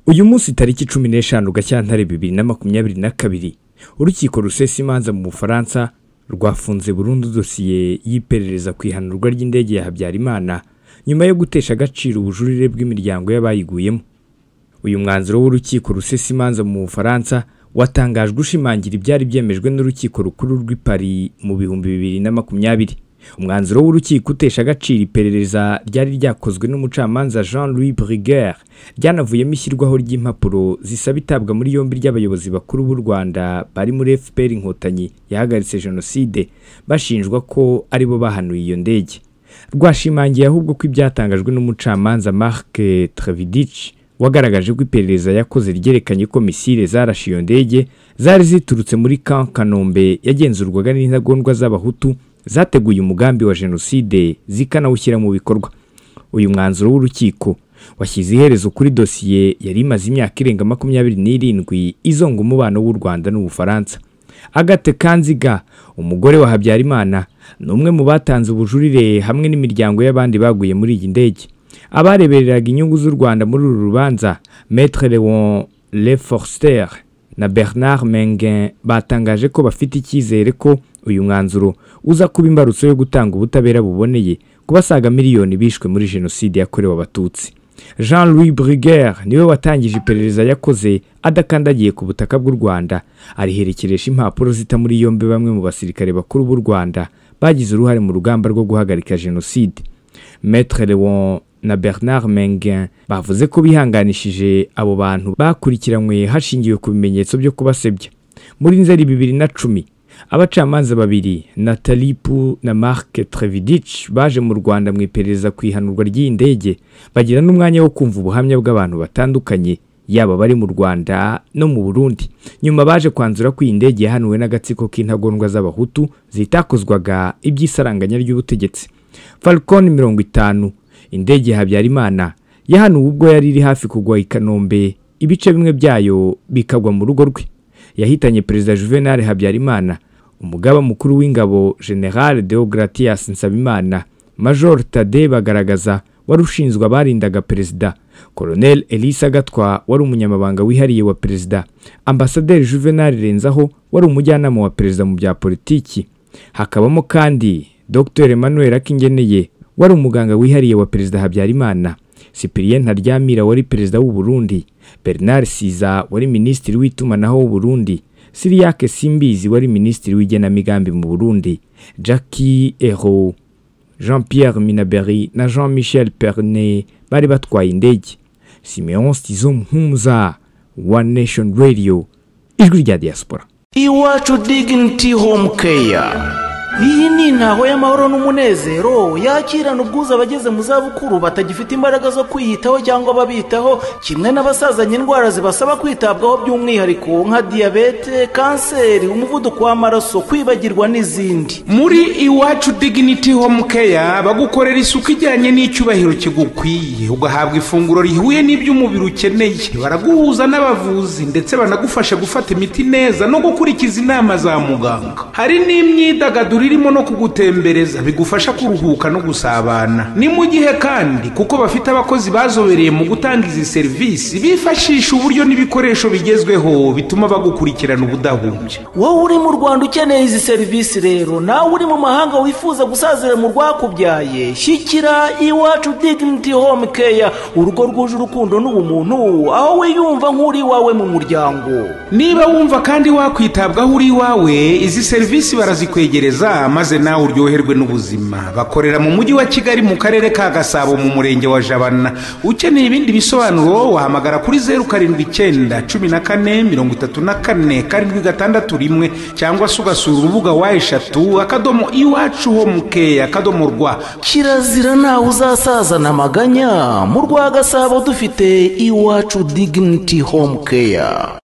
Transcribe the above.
Uyu munsi tariki 15 Gashyantare 2022 urukiko rusesa imanza mu Bufaransa rwafunze burundu dosiye y'iperereza ku ihanurwa ry'indege ya Habyarimana nyuma yo gutesha agaciro ubujurire bw'imiryango y'abayiguyemo. Uyu mwanzuro w'urukiko rusesa imanza mu Bufaransa watangajwe ushimangira ibyari byemejwe n'urukiko rukuru rw'i Paris mu 2020. Umwanzuro w'urukiko utesha agaciro iperereza ryari ryakozwe n'umucamanza Jean-Louis Bruguière ryanavuyemo ishyirwaho ry'impapuro zisaba itabwa muri yombi ry'abayobozi bakuru b'u Rwanda bari muri FPR Inkotanyi yahagaritse jenoside bashinjwa ko aribo bahanuye iyo ndege. Rwashimangiye ahubwo ko ibyatangajwe n'umucamanza Marc Trévidic wagaragaje ko iperereza yakoze ryerekanye ko misile zarashe iyo ndege zari ziturutse muri Camp Kanombe yagenzurwaga n'intagondwa z'Abahutu zateguye umugambi wa jenoside zikanawushyira mu bikorwa. Uyu mwanzuro w'urukiko washyize iherezo kuri dosiye yari imaze imyaka irenga 27 izonga umubano w'u Rwanda n'Ubufaransa. Agathe Kanziga, umugore wa Habyarimana, ni umwe mu batanze ubujurire hamwe n'imiryango y'abandi baguye muri iyi ndege. Abarebereraga inyungu z'u Rwanda muri uru rubanza, Maître Léon Leforster na Bernard Menguin, batangaje ko bafite icyizere ko uyu mwanzuro uza kuba imbarutso yo gutanga ubutabera buboneye ku basaga miliyoni bishwe muri jenoside yakorewe Abatutsi. Jean-Louis Bruguière niwe watangije iperereza yakoze adakandagiye ku butaka bw'u Rwanda, ariherekeresha impapuro zita muri yombi bamwe mu basirikare bakuru b'u Rwanda bagize uruhare mu rugamba rwo guhagarika jenoside. Maître Léon na Bernard Menguin bavuze ko bihanganishije abo bantu bakurikiranywe hashingiwe ku bimenyetso byo kubasebya. Muri Nzeri 2010 abacamanza babiri Nathalie Poux na Marc Trévidic baje mu Rwanda mu iperereza ku ihanurwa ry'iyi ndege, bagira n'umwanya wo kumva ubuhamya bw'abantu batandukanye yaba bari mu Rwanda no mu Burundi. Nyuma baje kwanzura ko iyi ndege yahanuwe n'agatsiko k'intagondwa z'Abahutu zitakozwaga iby'isaranganya ry'ubutegetsi. Falcon 50, indege ya Habyarimana yahanuwe ubwo yari iri hafi kugwa i Kanombe, ibice bimwe byayo bikagwa mu rugo rwe. Yahitanye Perezida Juvenal Habyarimana, umugaba mukuru w'ingabo General Deogratias Nsabimana, Major Tade Bagaragaza wari ushinzwe abarindaga Perezida, Colonel Elisa Gatwa wari umunyamabanga wihariye wa Perezida, Ambasaderi Juvenal Renzaho wari umujyanama wa Perezida mu bya politiki. Hakabamo kandi Dr Emmanuel Akingeneye wari umuganga wihariye wa Perezida Habyarimana, Cyprien Ntaryamira wari Perezida w'u Burundi, Bernard Siza wari Minisitiri w'itumanaho w'u Burundi, Cyriaque Simbizi wari Minisitiri w'igenamigambi mu Burundi, Jackie Ero, Jean-Pierre Minaberi na Jean-Michel Pernet bari batwaye indege. Simeon Stizo Mhumza, One Nation Radio, Ijwi rya Diaspora. Iwacu Dignity Home Care. Iyi ni intaho y'amahoro n'umunezero yakirana ubwuzu abageze mu zabukuru batagifite imbaraga zo kwiyitaho cyangwa babitaho, kimwe n'abasazanye indwara zibasaba kwitabwaho by'umwihariko nka diyabete, kanseri, umuvuduko w'amaraso, kwibagirwa n'izindi. Muri Iwacu Dignity Home Care bagukorera isuku ijyanye n'icyubahiro kigukwiye, ugahabwa ifunguro rihuye n'iby'umubiri ukeneye, baraguhuza n'abavuzi ndetse banagufasha gufata imiti neza no gukurikiza inama za muganga. Hari n'imyidagaduro irimo no kugutembereza bigufasha kuruhuka no gusabana. Ni mu gihe kandi kuko bafite abakozi bazobereye mu gutanga izi serivisi bifashisha uburyo n'ibikoresho bigezweho bituma bagukurikirana ubudahumbya. Wowe uri mu Rwanda ukeneye izi serivisi rero, nawe uri mu mahanga wifuza gusazira mu rwakubyaye, shyikira Iwacu Dignity Home Care, urugo rwuje urukundo n'ubumuntu, aho wiyumva nk'uri iwawe mu muryango. Niba wumva kandi wakwitabwaho uri iwawe, izi serivisi barazikwegereza maze nawe uryoherwe n'ubuzima. Bakorera mu mujyi wa Kigali mu karere ka Gasabo mu murenge wa Jabana. Ukeneye ibindi bisobanuro wahamagara kuri 079 14 34 761 cyangwa se ugasura urubuga wa 3.iwacuhomecare.rw. Kirazira nawe uzasazana amaganya mu rwa Gasabo dufite Iwacu Dignity Home Care.